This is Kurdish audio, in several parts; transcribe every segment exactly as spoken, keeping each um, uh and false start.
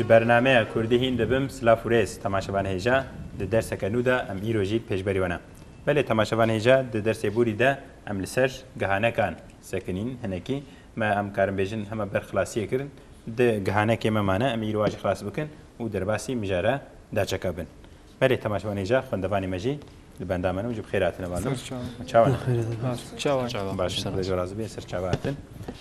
Bi bernameya Kurdî hîn dibim, silav û rêz temaşevan hêja. Di derseke nû de em îro jî pêşberî we ne. Belê temaşevan hêja, di dersê borî de em li ser gihanekan sekinîn. Hinekî me em karin bêjin hema ber xilasiyê kirin. Di gihanekê me mane, em îro jî xilas bikin û derbasî mijara daçeka bin. Belê temaşevan hêja, xwendevanê me jî li benda me ne û jî bi xêr hatine bandin. Ser çavan. Çawan. Çawa? Baş, Xwedê ji razî bê, ser çava hatin.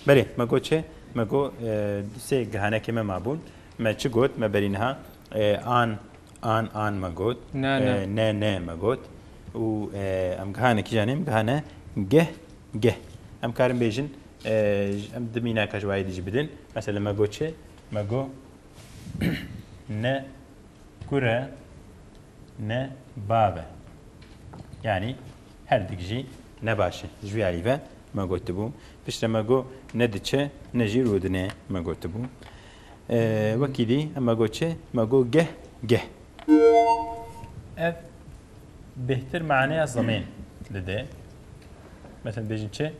Belê, me got çi? Me got, e, du sê gihanekê me mabûn. Me çi got? Me berî niha, e, an, an, an me got. Ne, ne. E, ne, ne me got. Û, e, em gihanekî janê em gihane geh, geh. Em karin bêjin, e, em di mînaka ji wayê dî jî bidin. Mesela me got çi? Me got ne kur e, ne bav e. Yanî her dik jî ne baş e. Ji vî alî ve me gotibû. Piştre me got ne diçe, ne jî rûdine me gotibû. Ee, wekî dî em me got çi? Me got geh, geh. Ev bêhtir maneya zemên dide. Mesela dibêjin çi?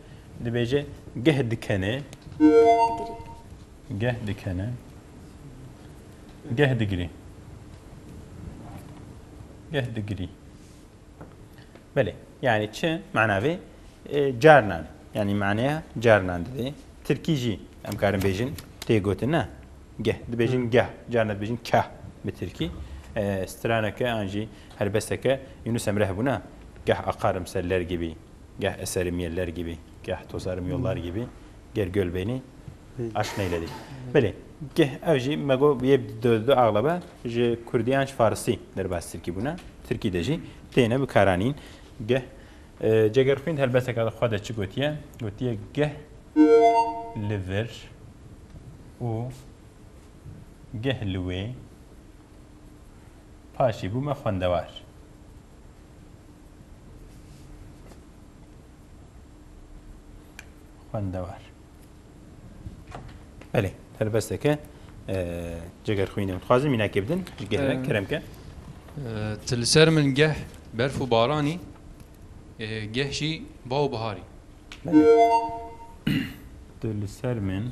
Dibêje geh dikene. Geh dikene. Geh digirî. Geh digirî. Belê. Yani çi? Mana vê, e, carnan. Yani maneya carnan dide. Tirkî jî em karin bêjin tê gotin, ne? Geh. Dibêjin geh. Carnan dibêjin keh bi tirkî. E, straneke an jî helbesteke Yunus Emre hebûna. Geh akarım seller gibi. Geh eserim yeller gibi, geh tozarım yollar gibi, ger göl beni aşk neyledi. Belê, geh ev jî me got yê du, du axlaba ji kurdî yan ji farisî derbas tirkî bûne. Tirkî de jî têne bikaranîn. Geh, e, Cegerxwîn helbesteke xwe de çi gotiye? Gotiye geh li vir û geh li wê. Paşî bûme xwendewar. Xwendewar. Belê, helbesteke, e, Cegerxwînê. Dixwazin mînakê bidin, ji geh re, E, kerem ke. E, tu li ser min geh berf û baranî, e, geh jî ba û biharî. Belê. Tu li ser min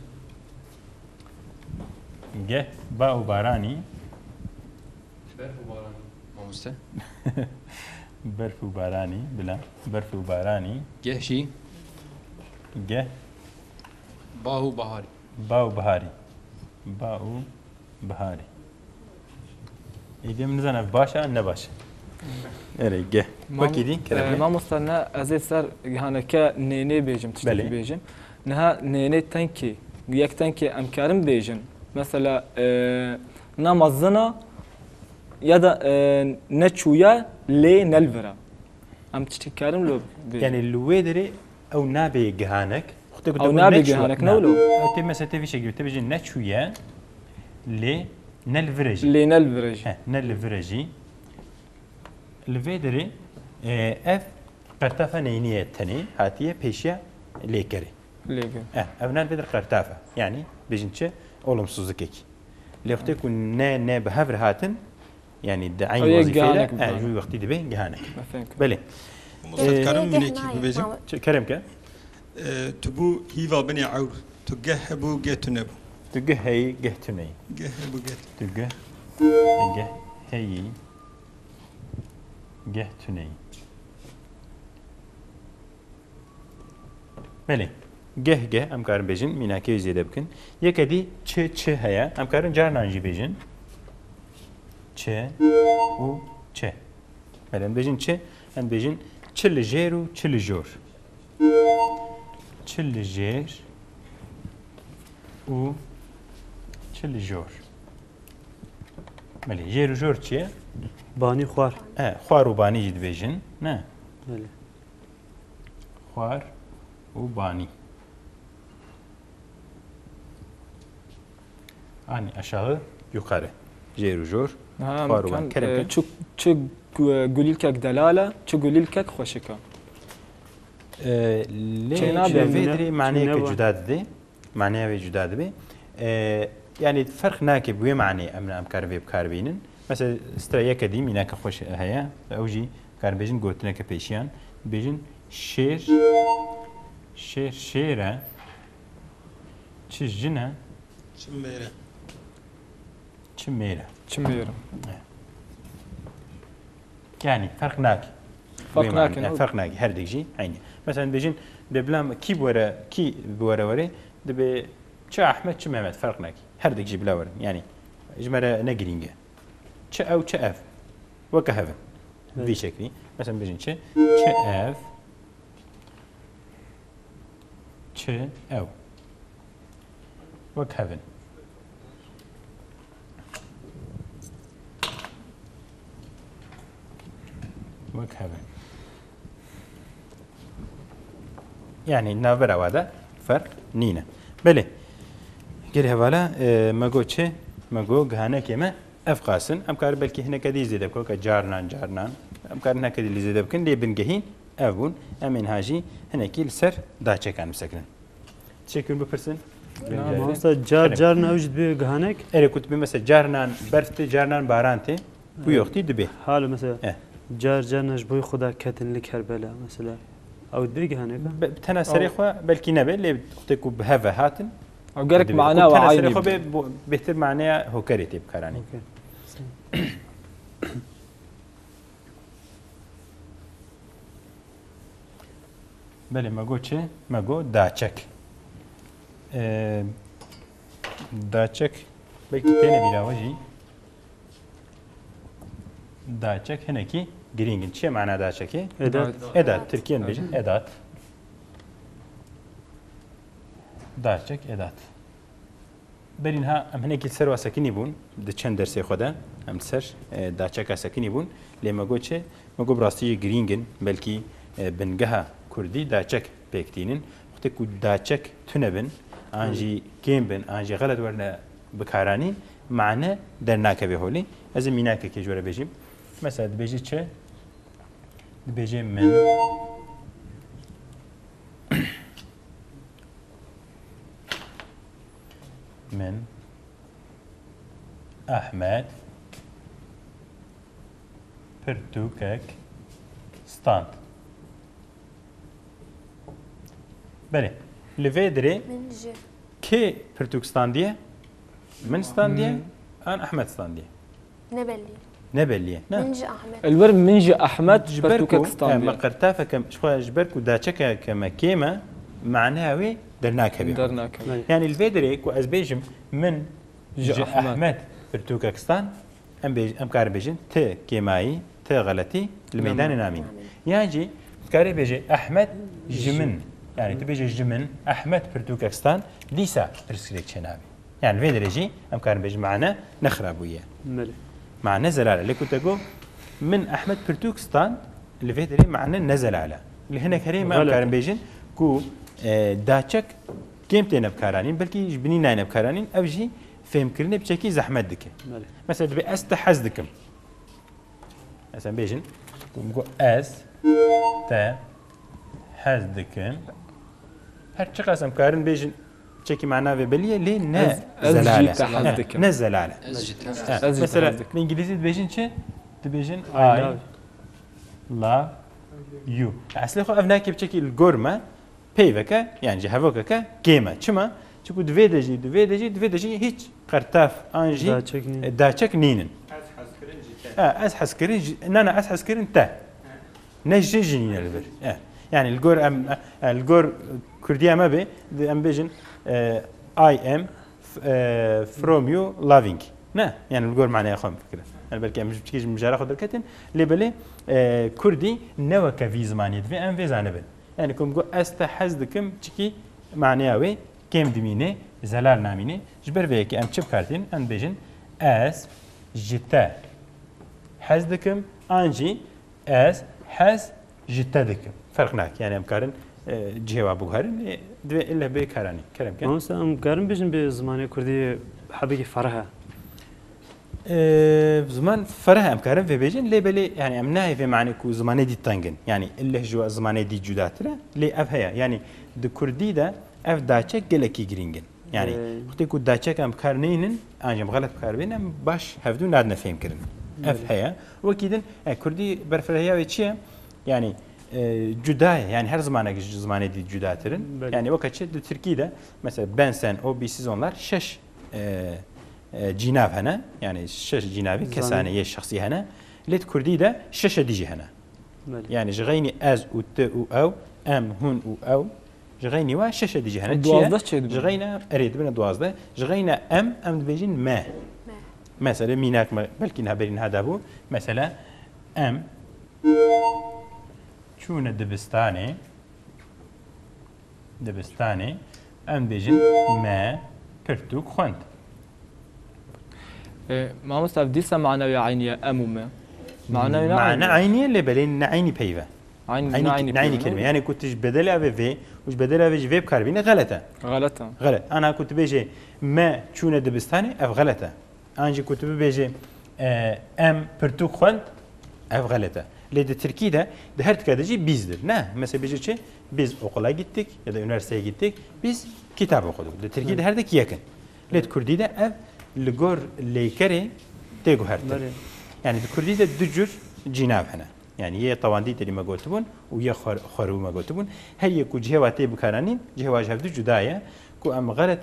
geh ba û baranî. Berf û baranî, mamoste. Berf û baranî, bila. Berf û baranî. Geh jî. Geh. Ba û baharî. Ba û biharî. Ba û biharî. Êdî min nizane baş e, ne baş e. Erê, geh. Mam-, Wekî dî, kerem e, e. Mamosta, ne ez ê ser gihaneke nênê bêjim, tiştekî Belê. bêjim. Niha nênê tenkê, yek tenkê em karin bêjin. Mesela, e, ne mezin e ya da, e, ne çûye lê ne li vir e. Em tiştekî karin lo bêjin. Yani li wê derê ew nabê gihanek. Xwedê ku Ew te nabê ne çûye. gihanek, ne Na. wilo? Ew tê mesela tê vî şekilî, tê bêjin ne çûye, lê ne li vir e jî. Lê ne li vir e jî. He, ne li vir e jî. Li vê derê, e, ev qertafa neynî ye tenê, hatiye pêşiya lêkerê. Lêker. E, ev ne li vê derê qertaf e. Yani bêjin çi? Olumsuzlukekî. Lê wextê ku ne, ne bi hev re hatin, yani di eyn Ew yê wezîfeyê de, gihanek e, bi ji wî wextî dibe gihanek. Me fêm kir. Belê. Mamoste, Ee, dikarim Geh mînekî nayê, bibêjim? Mamoste. Ç-, kerem ke. Ee, tu bû hîva binê ewr. Tu geh hebû, geh tu nebû. Tu geh heyî, geh tu neyî. Geh hebû, geh tu Tu geh, tu geh heyî, geh tu neyî. Belê. Geh geh em karin bêjin, mînakê wî zêde bikin. Yeke dî çi çi heye. Em karin carinan jî bêjin. Çi û çi. Belê, em bêjin çi? Em bêjin çi li jêr û çi li jor. Çi li jêr û çi li jor. Belê, jêr û jor çi ye? Banî xwar. E, xwar û banî jî dibêjin, ne? Belê. Xwar û banî. Ani aşağı yukarı. Jêr û jor. Ha, Xwar û banî. Kerem e, ke. Çi, çi gu-, gulîlkek delal e, çi gulîlkek xweşik e. E, lê Çêna ji bê. vê dirê maneyeke Çêne wa. cuda didê. Maneya wê cuda dibe. E, yani ferq nake bi wê manê em, em karin vê bi kar bînin. Mesela stra yeke dî mînaka xweş heye. Ew jî karin bêjin gotineke pêşiyan. Bêjin şêr, şêr, şêr e. Çi jin e? Çi mêr e? Mêr e. Çi mêr e? Yani ferq nake. Ferq nake, yani, ferq nake. Her dek jî eynî. Mesela bêjin, bê bila kî bi were, kî bi were were, dibê çi Ahmet, çi Mehmet, ferq nake. Her dek jî bila werin. Yani ji me re ne girîng e. Çi ew, çi ev. Weke hev in. Evet. Vî şeklî. Mesela bêjin çi? Çi ev, çi ew. Wek hev in. Wek hev in. Yani navbera wa de ferq nîne. Belê. Gelî hevala, e, me got çi? Me got gihanekê me ev qas in. Em karin belkî hineke dî zêde bike, weke carnan, carnan. Em karin hineke dî zêde bikin, lê bingehîn ev bûn. Em ên ha jî hinekî li ser daçekan bisekinin. Tiştekî hûn bipirsin? Na, mamosta, car, carnan ew jî dibe gihanek? Erê, ku tu bê mesela carnan berf tê, carnan baran tê. Bu yoxtî dibe. Hala mesela, eh, car, carnan ji bo Xuda ketin li Kerbela mesela. Ew dibe gihanek? Be-, bi tena serê xwe belkî nebe, lê wextê ku bi hev ve hatin, ew gerek dibe. Mana ku tena serê xwe be, bo-, bêhtir maneya hokerê tê bikaranîn. Okey. Belê, me got çi? Me got daçek. Ee, daçek, belkî têne bîra we jî. Daçek hinekî girîng in. Çi ye mana daçekê? Edat. Edat, Tirkiyen bêjin edat. Daçek, edat. Berî niha em hinekî li ser wa sekinî bûn, di çend dersê xwe de em li ser, e, daçeka sekinî bûn. Lê me got çi? Me got bi rastî jî girîng in, belkî, e, bingeha kurdî daçek pêk tînin. Wextê ku daçek tune bin, an jî kêm bin, an jî xelet werine bikaranîn, mane dernakeve holê. Ez ê mînakekê ji we re bêjim. Mesela dibêje çi? Dibêje min. Min Ahmet pirtûkek stand. Belê. Li vê dirê Min ji. Kê pirtûk standiye? Min standiye? Min. An Ahmet standiye? Ne belli. Ne belliye, ne? Min ji Ahmet. Li wir min ji Ahmet Ji ber ku, pirtûkek e, standiye. Me qertafeke, ji xwe, ji ber ku daçekeke me kêm e, maneya wê dernakeve. Dernakeve. Yani li vê dirê ku ez bêjim, min Ji ji Ahmet. Ahmet pirtûkek stand, em bêj-, em karin bêjin, ti kêmayî, ti xeletî li meydanê namîn. Namîn. Yan jî dikarê bêje Ahmet ji min. Yani tu bêje ji min, Ahmet pirtûkek stand, dîsa pirsgirêk çênabe. Yani vê derê jî em karin bêjin mane ne xirabûye. Belê. Mane zelal e. Lê ku te got, min Ahmet pirtûk stand, li vê derê mane ne zelal e. Li hinek herêma em Xelet. Karin bêjin ku, e, daçek kêm têne bikaranîn, belkî ji binî nayne bikaranîn, ev jî fêmkirinê piçekî zehmet dike. Belê. Mesela dibê ez te hez dikim. Mesela bêjin, ku min got ez te hez dikim. Her çiqas em karin bêjin, çekî mana vê belî ye, lê ne Ez, ez zelal jî e. Te hez Ne, dikim. Ne zelal e. Ez jî te hez Ha, Ez jî te mesela hez dikim. Bi îngilîzî dibêjin çi? Dibêjin I I love love you. Eslê xwe ev nakê piçekî li gor me peyveke, yani ji hevokeke kêm e. Çima? Çimku di vê de jî, di vê de jî, di vê de jî hiç qertaf an jî, Daçek nîn. E, daçek nînin. Ez hez kirin ji te. Ha, ez hez kirin ji, na, na, ez hez kirin te. Ne ji jî nîne li vir. E, yani li gor em, e, li gor Kurdiya me bê, di em bêjin, e, I am f-, e, from you loving. Ne? Yani li gor maneya xwe em fikirin. Yani belkî em ji, ji mijara xwe derketin. Lê belê, e, Kurdî ne weke vî zimanî divê em vê zanibin. Yani ku min got ez te hez dikim, çikî maneya wê kêm dimîne, zelal namîne. Ji ber vê yekê em çi bi kar tînin? Em dibêjin ez ji te hez dikim, an jî ez hez ji te dikim. Ferq nake. Yani em karin, e, cihê wa biguherin, lê divê ille bê karanî. Kerem ke. Mamoste, em karin bêjin bi zimanê kurdî hebekî fereh e. Ee, ziman fereh em karin vê bêjin, lê belê, yani, em nayê vê manê ku zimanê dî teng in. Yani, illeh ji zimanê dî cudatir e, lê ev heye. Yani, di kurdî de ev daçek gelekî girîng in. Yani, Ee. wextê ku daçek em bi kar neynin, an jî em xelet bi kar bênin, em baş hevdû nadine fêhm kirin. Ev Evet. heye. Wekî din, e, kurdî berfirehiya wê çi ye? Yani, e, cuda ye. Yani, her zimanek ji zimanê dî cudatir in. Belê. Yani, weke çi? Di tirkî de, mesela, ben, sen, o, biz, siz, onlar şeş, e, e, cînav hene. Yani şeş cînavî kesanê yê şexsî hene. Lê di kurdî de şeşe dî jî hene. Belê. Yani ji xeynî ez û tu û ew, em, hûn û ew, ji xeynî wa şeşe dî jî hene. Çi ye? Duwazdeh çê dibin. Ji xeyna, erê, dibine duwazdeh. Ji xeyna em, em dibêjin me. Me. Mesela mînak me, belkî niha berî niha dabû. Mesela em çûne dibistanê. Dibistanê, em bêjin me pirtûk xwend. E, mamosta, ev dîsa manewê eynî ye, em û me. Manewê ne Mane eynî ye? Eynî ye, lê belê ne eynî peyve. Eynî, Eynî, ne eynî ne eynî peyve, kelime. ne? Yani ku tu ji bedelê avê vê û ji bedelê avê ji vê bikarbîne, xelet e. Xelet e. Xelet. Ana ku tu bêjê me çûne dibistanê, ev xelet e. An jî ku tu bibêjê, e, em pirtûk xwend, ev xelet e. Lê di tirkî de, di her tika de jî biz dir. Ne, mesela bêje çi? Biz okula gittik ya da üniversiteye gittik. Biz kitap okuduk. Di tirkî de her dik yek in. Lê di kurdî de ev li gor lêkerê tê guhertin. Belê. Yani di kurdî de du cur cînav hene. Yani yê tawandî terî me gotibûn û yê xwer-, xwerû me gotibûn. Her yek ku cihê wa tê bikaranîn, cihê wa ji hevdu cuda ye. Ku em xelet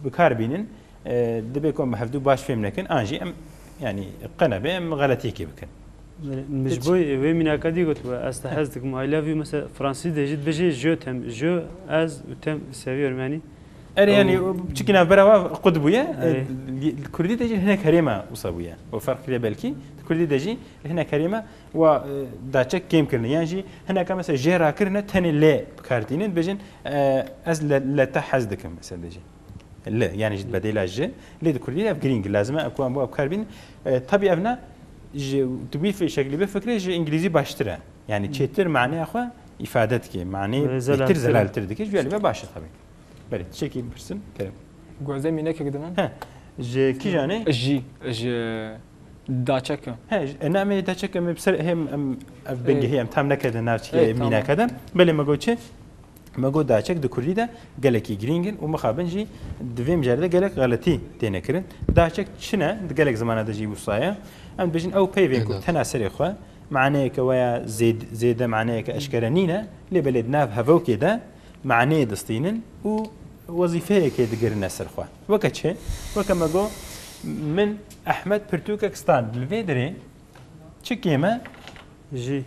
bikar bînin, e, dibe ku em hevdu baş fêm nekin, an jî em, yani qe nebe em xeletiyekê bikin. Min ji Hiç. bo wê mînaka dî gotibû, ez te hez dikim, I love you, mesela fransîz de jî dibêje je t'aime, je, ez û t'aime, seviyorum yani. Erê, yani, Ew- çikî navbera wa qut bûye, Erê. e, li kurdî de jî hinek herêma wisa bûye. O ferq kiriye belkî. Di kurdî de jî hinek herêma wa, e, daçek kêm kirine. Yan jî hineka mesela jê rakirine tenê lê bikar tînin, dibêjin, e, ez le, le te hez dikim mesela dibêjin. Li, yani ji bedêla ji. Lê di kurdî de ev girîng, lazim e ku em bo ev bikar bînin. E, tabî ev ne, ji, tu wî fi-, şeklî bifikirî ji îngilîzî baştir e. Yani çêtir maneya xwe îfade dike, maneyê Ee, bêhtir zelaltir. zelaltir dike. Ji alî ve baş e tabî. Belê, tiştekî bipirsin, kerem. Guhezê mînekek dime? He. Ji kîjan e? Ji, ji daçek e. He, ji, e, namê daçek em bi ser hem, em, ev bingehî em tam nekedin navçî Ê, tamam. mîneke de. Belê me got çi? Me got daçek di kurdî de gelekî girîng in û mixabin jî di vê mijarê de gelek xeletî têne kirin. Daçek çi ne? Di gelek zimana de jî wisa ye. Em dibêjin ew peyvên ku Êna. tena serê xwe maneyeke we ya zêd-, zêde maneyeke eşkere nîne, lê belê di nav hevokê de maneyê distînin û wezîfeyekê digirine ser xwe. Weke çi? Weke me got, min Ehmed pirtûkek stand. Li vê derê çi kêm e? Jî.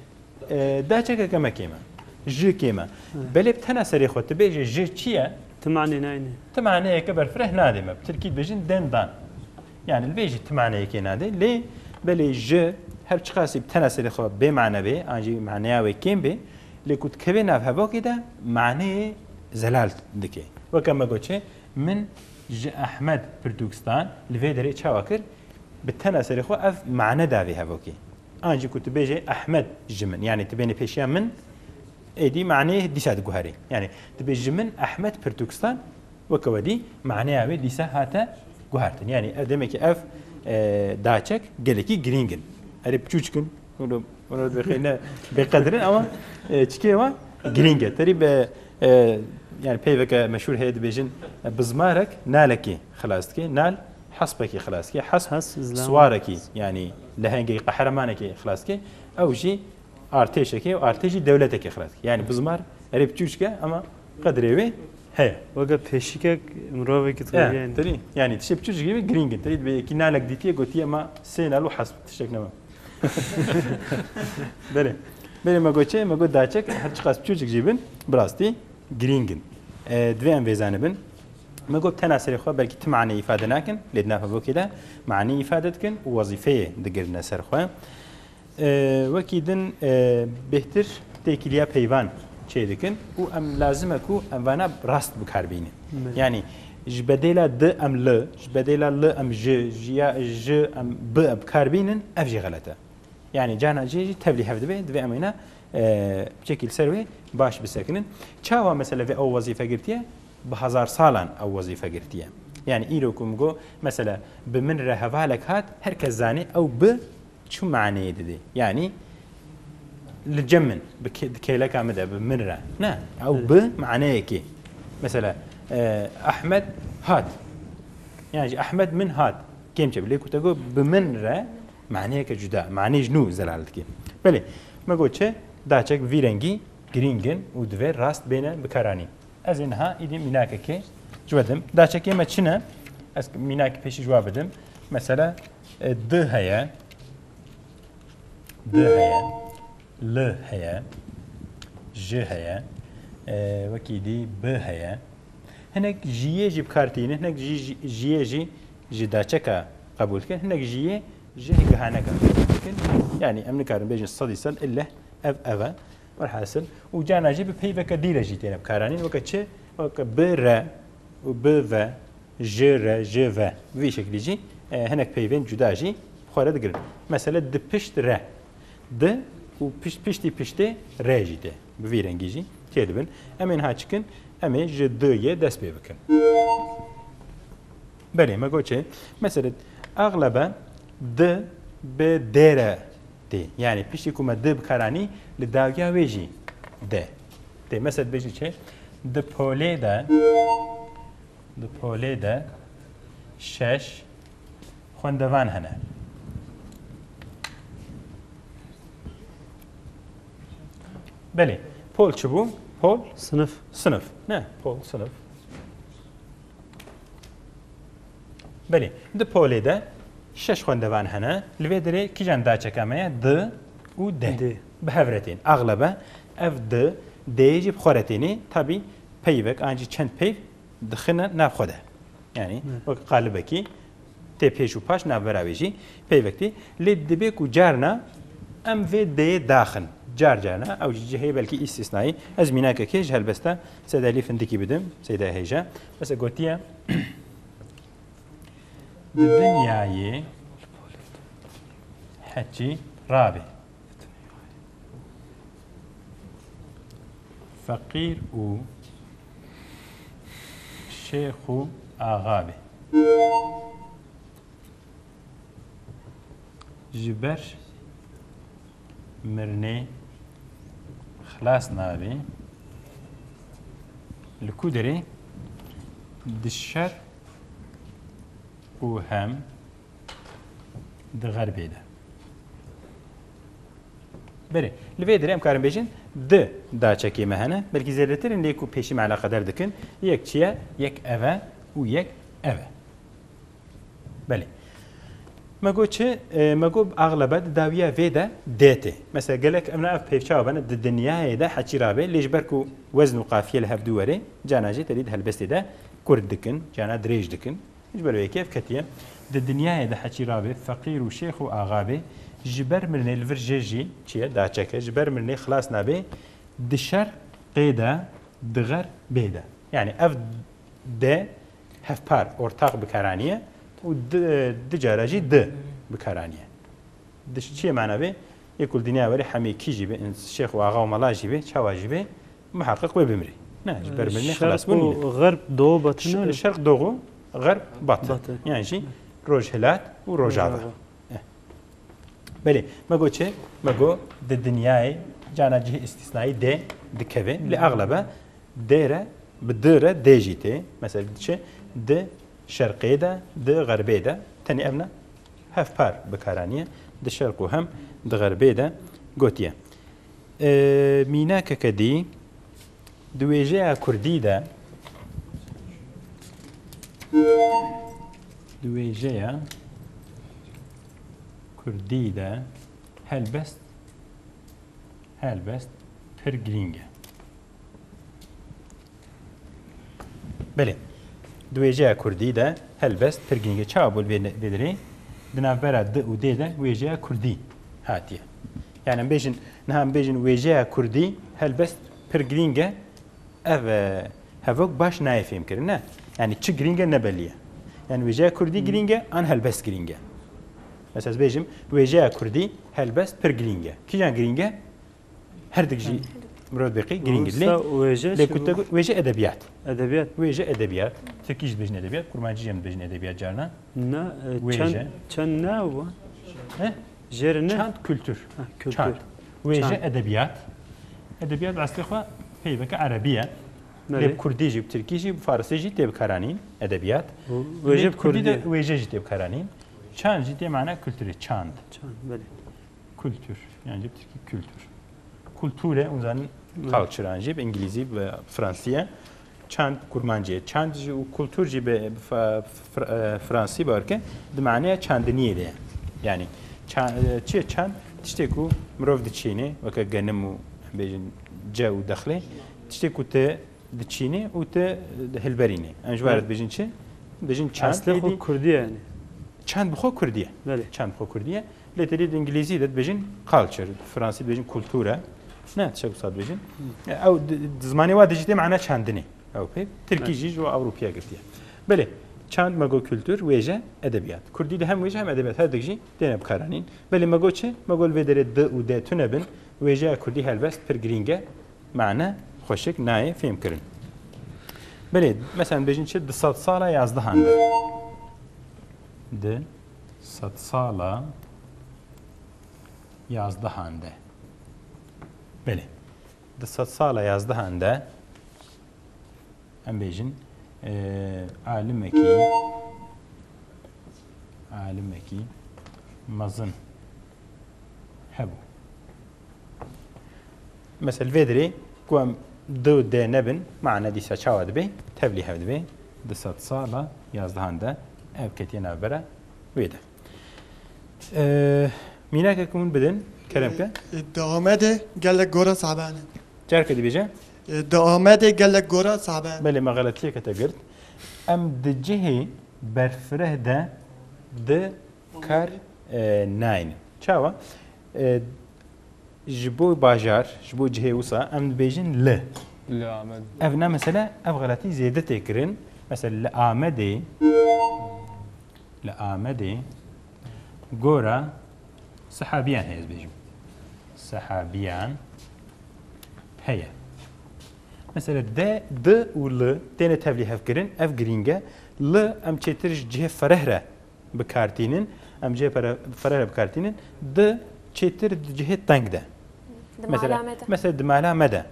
E, daçekeke me kêm e. Ji kêm e. Hı. Belê bi tena serê xwe tu bêje ji çi ye? Ti manê nayne. Ti maneyeke berfireh nadê me. Bi tirkî dibêjin den dan. Yani li vê jî ti maneyekê nadê. Lê belê ji her çiqasî bi tena serê xwe bê mane bê, an jî maneya wê kêm bê, lê ku dikeve nav hevokê de maneyê zelal dike. Weke me got çi, min ji Ehmed pirtûk stan, li vê derê çawa kir? Bi tena serê xwe ev mane da vê hevokê. An jî ku tu bêjê Ehmed ji min, yani tu bênê pêşiya min, êdî maneyê dîsa diguherî. Yani tu bê ji min Ehmed pirtûk stan, weke we dî maneya wê dîsa hate guhertin. Yani ev demekî ev, e, daçek gelekî girîng in. Erê piçûçik in, hûn, hûn dibêxîne bêqedir in, ama, e, çikê wan girîng e. Terî be, e, yani peyveke meşhûr heye dibêjin, e, bizmarek nalekî xilas dike. Nal hespekî xilas dike. Hesp Has, zlam. siwarekî, yani lehengê qehremanekî xilas dike. Ew jî artêşekê û artêşî dewletekê xilas dike. Yani bizmar erê piçûçik e ama qedrê wê heye. Weke pêşîkek mirovekî Ya, dixwîne. terî, yani tiştê piçûçik gibi girîng in. Terî dibê yekî nalek dîtiye gotiye ma sê nal û hesp tiştek nema. Belê. Belê me got çi? Me got daçek her çiqas piçûçik jî bin, bi rastî girîng in. E, divê em vê zanibin. Me got tena serê xwe belkî ti maneyê îfade nakin, lê di nav hevokê de maneyê îfade dikin û wezîfeyê digirine ser xwe. E, wekî din, e, bêhtir têkiliya peyvan çêdikin û em lazim e ku em vana rast bikar bînin. Belê. Yani ji bedêla di em li, ji bedêla li em ji, ji ya ji em bi em bikar bînin, ev jî xelet e. Yani cana cihê jî tevlî hev dibe, divê em wêna, e, piçekî li ser wê baş bisekinin. Çawa mesela vê ew wezîfe girtiye? Bi hezar salan ew wezîfe girtiye. Yani îro ku min got, mesela bi min re hevalek hat, her kes zanê ew bi çi maneyê didê. Yani li cem min, bi kê-, di kêleka min de, bi min re. Ne, ew Evet. bi maneyekê. Mesela, e, Ahmed hat. Yani ji Ahmed min hat. Kêm çe, lê ku te got bi min re, maneyeke cuda, manê ji nû zelal dike. Belê, me got çi, daçek vî rengî girîng in û divê rast bêne bikaranîn. Ez ê niha îdî mînakekê ji we dim. Daçekê me çi ne? Ez mînak pêşî ji we bidim. Mesela, e, di heye, di heye, li heye, ji heye, e, wekî dî bi heye. Hinek jiyê jî bi kar tînin, hinek jî, jî, jiyê jî ji daçeka qebûl dikin, hinek jiyê ji gihaneka qebûl dikin. Yanî em nikarin bêjin sedî sed illeh ev ev e. Werhasil, û carna jî bi peyveke dî re jî têne bikaranîn, weke çi? Weke bi re û bi ve, ji re, ji ve. Bi vî şeklî jî, e, hinek peyvên cuda jî bi xwe re digirin. Mesele di pişt re. Di û pişt, piştî piştê re jî tê. Bi vî rengî jî tê dibin. Em ê niha çi kin? Em ê ji di yê dest pê bikin. Belê, me got çi? Mesele, axlebe di bi dê re tê. Yanî piştî ku me di bikaranî, li dawiya wê jî de tê. Mesele dibêjî çi? Di polê de, di polê de şeş xwendevan hene. Belê. Pol çi bû? Pol? Sinif. Sinif. Ne? Pol, sinif. Belê. Di polê de şeş xwendevan hene. Li vê derê kîjan daçeka me ye? Di û de. De. Bi hev re tên. Axlebe ev di, dê jî bi xwe re tênê. Tabî peyvek an jî çend peyv dixine nav xwe de. Yanî, Evet. wek qalibekî tê pêş û paş navbera wê jî peyvek tê. Lê dibe ku carna em vê deyê daxin. Car carna, ew jî cihê belkî îstîsnayî. Ez mînakekê ji helbesta Seyda Elî Findikî bidim, Seyda Hêja. Mesela gotiye, di dinyayê heçî rabe. Feqîr û şêx û axa be. Ji ber mirinê xilas nabe. Li ku derê? Di şer û hem di xerbê de. Belê, li vê derê em karin bêjin, di daçekê me hene, belkî zêdetir in lê ku pêşî me eleqedar dikin, yek çi ye, yek ev e û yek ev e. Belê. Me got çi? E, me got axlebe di dawiya vê de dê tê. Mesela gelek evna ev peyv çawa bene, di dinyayê de heçî rabe, lê ji ber ku wezn û qafiye li hevdû were, cana jî terî di helbestê de kurt dikin, cana dirêj dikin. Ji ber wê yekê ev ketiye. Di dinyayê de heçî rabe, feqîr û şêx û axa be, ji ber mirinê li vir jê jî çi ye, daçeke, ji ber mirinê xilas nabe, di şer qê de, di xer bê de. Yanî ev de hevpar, ortaq bi kar aniye û di, di cara jî di bi kar aniye. Di çiyê mana be, yê ku li dinya were hemî kî jî be, ins-, şêx û axa û mela jî be, çawa jî be, muheqeq wê bimrî. Ne, ji ber mirinê Şerq xelas bûn û nîne. Xerb, doğu, batı Ş-, ne öyle? Şerq, doğu, xerb, batı. Batı. Yanî jî rojhilat û rojava. Rojava. Eh. Belê, me got çi? Me got di dinyayê cana cihê îstîsnayî dê dikeve. Lê axlebe dê re, bi di re dê jî tê. Mesela diçe di şerqê de, di xerbê de. Tenê ev ne hevpar bi kar aniye. Di şerq û hem di xerbê de gotiye. E, mînakeke dî, di wêjeya kurdî de, di wêjeya kurdî de helbest, helbest pir girîng e. Belê. Di wêjeya kurdî de helbest pir girîng e. Çawa bû vê, vê derê? Di navbera di û dê de wêjeya kurdî hatiye. Yani em bêjin, niha em bêjin wêjeya kurdî helbest pir girîng e. Ev, e, hevok baş nayê fêmkirin, ne? Yani çi girîng e ne belî ye. Yani wêjeya kurdî girîng e, an helbest girîng e. Mesela ez bêjim, wêjeya kurdî helbest pir girîng e. Kîjan girîng e? Her dik jî mirov dibêqî girîng e. Lê, Wisa wêje lê çi ku te bû? Got, wêje edebiyat. Edebiyat. Wêje edebiyat. Tirkî jî dibêjin edebiyat, kurmancî jî em dibêjin edebiyat carna. Na, e, Wêje. Çend, çend ne bu? He? Jêr ne? Çand kültür. Ha, kültür. Çand. Wêje Çand. Edebiyat. Edebiyat eslê xwe peyveke erebî ye. Belê. Lê bi kurdî jî, bi tirkî jî, bi farisî jî tê bikaranîn edebiyat. Bu Lê wêje bi bi kurdî de kurdî. Wêje jî tê bikaranîn. Çand jî tê mana kulturê, çand. Çand, belê. Kultur, yani jî bi tirkî kültür. Kulture, hûn zanin, Evet. Culture, yani jî bi îngilîzî, bi fransî ye. Çand kurmancî ye. Çand jî û kultur jî bi, bi fa-, fr-, e, fransî bawer ke di maneya çandiniyê de ye. Yanî ça-, e, çi ye çand? Tiştê ku mirov diçînê, weke genim û, em bêjin, ce û dexlê. Tiştê ku tu diçînê û tu hilberînê. Em ji wan re Evet. dibêjin çi? Dibêjin çand. Eslê xwe êdî Kurdî ye yanî. Çand bi xwe Kurdî ye. Belê. Çand bi xwe Kurdî ye. Lê têdî di îngilîzî de dibêjin culture, di fransî dibêjin kulture. Ne, tiştek wisa dibêjin. E, ew di, di zimanê wa dijî tê mana çandinê. Ew pê. Tirkî Evet. jî ji ewropiya girtiye. Belê, çand me got kultur, wêje, edebiyat. Kurdî de hem wêje hem edebiyat. Her dik jî têne bikaranîn. Belê me got çi? Me got li vê derê di û de tune bin. Wêjeya kurdî helbest pir girîng e. Mane xweşik nayê fêhm kirin. Belê, mesela bêjin çi? Di sedsala yazdehan de. Di sedsala yazdehan de. Belê. Di sedsala yazdehan de, em bêjin, e, alimekî, alimekî mezin hebû. Mesela vê derê ku em di û de nebin, mane dîsa çawa dibe? Tevlî hev dibe. Di sedsala yazdehan de ev ketiye navbera wê de. E, mînakek hûn bidin, kerem ke. E, di Amedê gelek gora sabe ne. Carke dibêje. E, di Amedê gelek gora sabe ne. Belê, me xeletiyeke te girt. Em di cihê berfireh de di kar, e, naynin. Çawa? E, ji bo bajar, ji bo cihê wisa em dibêjin li. Li Amed. Ev ne mesele, ev xeletî zêde tê kirin. Mesela li Amedê, li Amedê gora sehabiyan heye, ez bêjim. Sehabiyan heye. Mesela de, di û li têne tevlî hev kirin, ev girîng e. Li em çêtir ji cihê fereh re bi kar tînin, em cihê pere-, fereh re bi kar tînin, di çêtir di cihê teng de. Di Mesela, mala me de. Mesela di mala me de,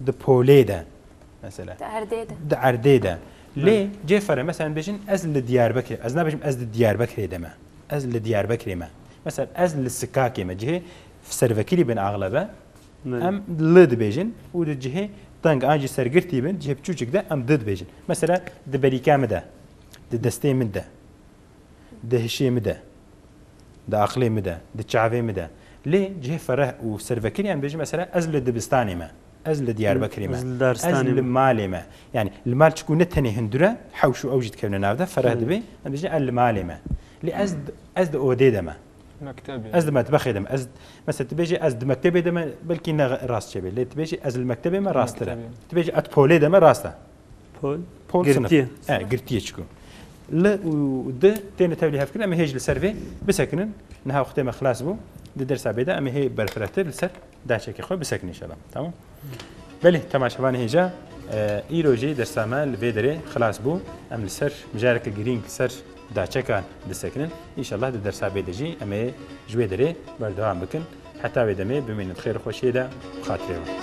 di polê de, mesela. Di erdê de. Di erdê de. Lê Belê. cihê fereh, mesela bêjin ez li Diyarbekirê, ez nabêjim ez di Diyarbekirê de me. Ez li Diyarbekirê me. Mesela ez li Sikakê me, cihê servekirî bin axlebe, Belê. em li dibêjin û di cihê teng an jî sergirtî bin, cihê piçûçik de em di dibêjin. Mesela di berîka min de, di destê min de, di hişê min de, di aqilê min de, di çavê min de. Lê cihê fereh û servekirî em dibêjin, mesela ez li dibistanê me, ez li Diyarbekirê me, Li daristanê ez li me. malê me. Yani li mal çikû ne tenê hundir e, hewş û ew jî dikevine nav de, fereh Hı. dibe, em dibêjin ez li malê me. Lê ez, ez di odê de me. Mektebê. Ez di metbexê de me. Ez, mesela tu bêjî ez di mektebê de me, belkî ne rast çêbe. Lê tu bêjî ez li mektebê me, rast e. Mektebê. Tu bêjî ez polê de me, rast e. Pol. Pol Girtiye. sınıf. E, girtiye çikû. Li û di têne tevlî hevkirin, em ê hêj li ser vê bisekinin. Niha wextê me xilas bû. Di dersa bê de em ê hê berfirehtir li ser daçekê xwe bisekinin inşallah. Tamam? Belê, temaşevanê hêja, e, îro jî dersa me li vê derê xilas bû. Em li ser mijareke girîng, li ser daçekan disekinin. Înşallah di dersa bê de jî em ê ji wê derê berdewam bikin. Heta wê demê bimînin di xêr û xweşiyê de, bi xatirê we.